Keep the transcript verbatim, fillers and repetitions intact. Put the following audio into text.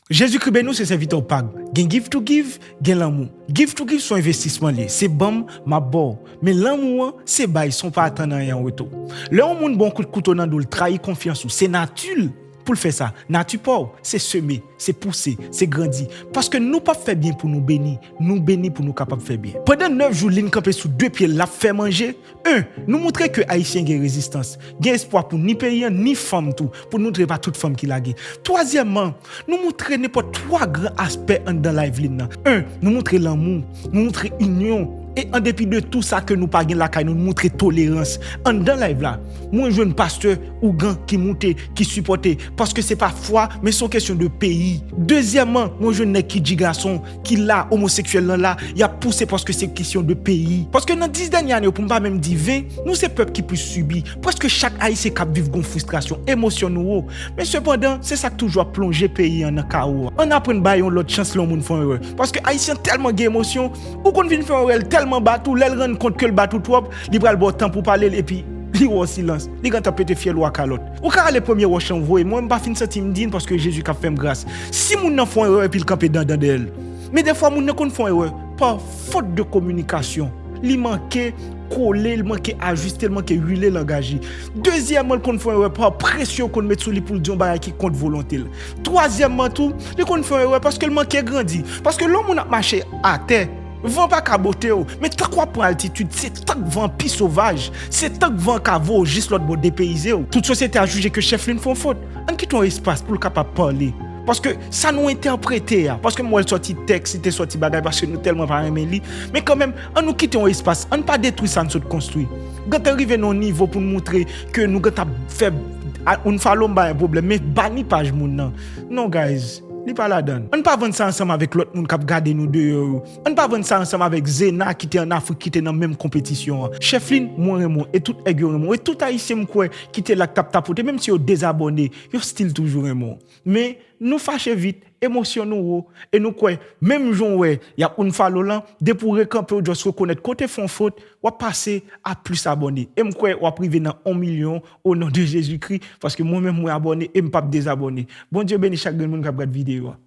Jezikri beni w, se sèvitè w Pag. Gen give to give, gen lanmou. Give to give se yon envestisman li ye. Se ban m, m ap ba w. Men lanmou an, se bay san w pa atann anyen an retou. Lè yon moun ba w yon kout kouto nan do l, trayi konfyans ou, se nati l pou l fè sa. Nati pa w, se seme, se pouse, se grandi. Paske nou p ap fè byen pou nou beni, nou beni pou nou kapab fè byen. Pandan nèf jou, li kanpe sou de pye l, l ap fè manje. En, nou montre ke Ayisyen gen rezistans, gen espwa pou ni peyi an, ni fanm tou, pou nou montre pa tout fanm ki lage. Twazyèmman, nou montre nenpòt twa gran aspè anndan live li nan. En, nou montre lanmou, nou montre inyon, e an depi de tou sa ke nou pa gen lakay nou, nou montre tolerans. Anndan live la, mwen jwenn pastè ougan ki moute, ki sipòte, paske se pa fwa, men se yon kesyon de peyi. Dezyèmman, mwen jwenn nèg ki dji gason, ki la, omoseksyèl lan la, y ap pouse paske se kesyon de peyi. Paske nan dis dènye ane yo, pou m pa menm di ven, nou se pèp ki plis sibi. Prèske chak Ayisyen k ap viv gon fristrasyon, emosyon nou wo. Men sepandan, se sa k toujou ap plonje peyi an nan kawo a. Ann aprann bay yon lòt chans lè yon moun fè yon erè. Paske Ayisyen tèlman gen emosyon, ou konn vin fè yon erè, l tèlman bat ou, lè l rann kont ke l bat ou twòp, li pral ba w tan pou pale l, epi li wè w silans. Li gentan pete fyèl ou a kalòt. Ou ka rale premye wòch lan voye, mwen m pa fin santi m dign paske Jezi k ap fè m gras. Si moun nan fè yon erè epi l kanpe dandan dèyè l. Men defwa moun nan konn fè yon erè pa fot de kominikasyon. Li manke kole, li manke ajiste, li manke wile langaj li. Dezyèmman, li konn fè yon erè pa presyon yo konn met sou li pou l di yon bagay ki kont volonte l. Twazyèmman tou, li konn fè yon erè paske l manke grandi. Paske lè yon moun ap mache atè, van pa ka bote w, men tank w ap pran altitid, se tank van pi sovaj, se tank van ka voye w jis lòt bò, depeyize w. Tout sosyete a jije ke Chèflin fè yon fot. Ann kite yon espas pou l kapab pale. Paske sa nou entèprete a, paske m wè l sòti tèks, li te sòti bagay, paske nou tèlman pa renmen li. Men kanmenm, ann nou kite yon espas, ann pa detwi sa n sot konstwi. Gentan rive nan yon nivo pou n montre ke nou gentan ap fè a, unfollow m pa yon pwoblèm, men bani paj moun nan. Non, guys, li pa ladan l. Ann pa vann sa ansanm avèk lòt moun k ap gade nou deyò yo. Ann pa vann sa ansanm avèk Zena ki te ann Afrik, ki te nan menm konpetisyon an. Chèflin, mwen renmen w, e tout èg yo renmen w, e tout Ayisyen m kwè ki te la k t ap tapote, menm si yo dezabòne, yo still toujou renmen w. Men, nou fache vit, emosyon nou wo, e nou kwè, menm jan w wè, y ap unfollow lan, depi w rekanpe, w just rekonèt kote fè yon fot, w ap pase a plis abòne. E m kwè w ap rive nan yon milyon, o non de Jezikri, paske mwen menm mwen abòne e m p ap dezabòne. Bondye beni chak grenn moun k ap gad videyo a.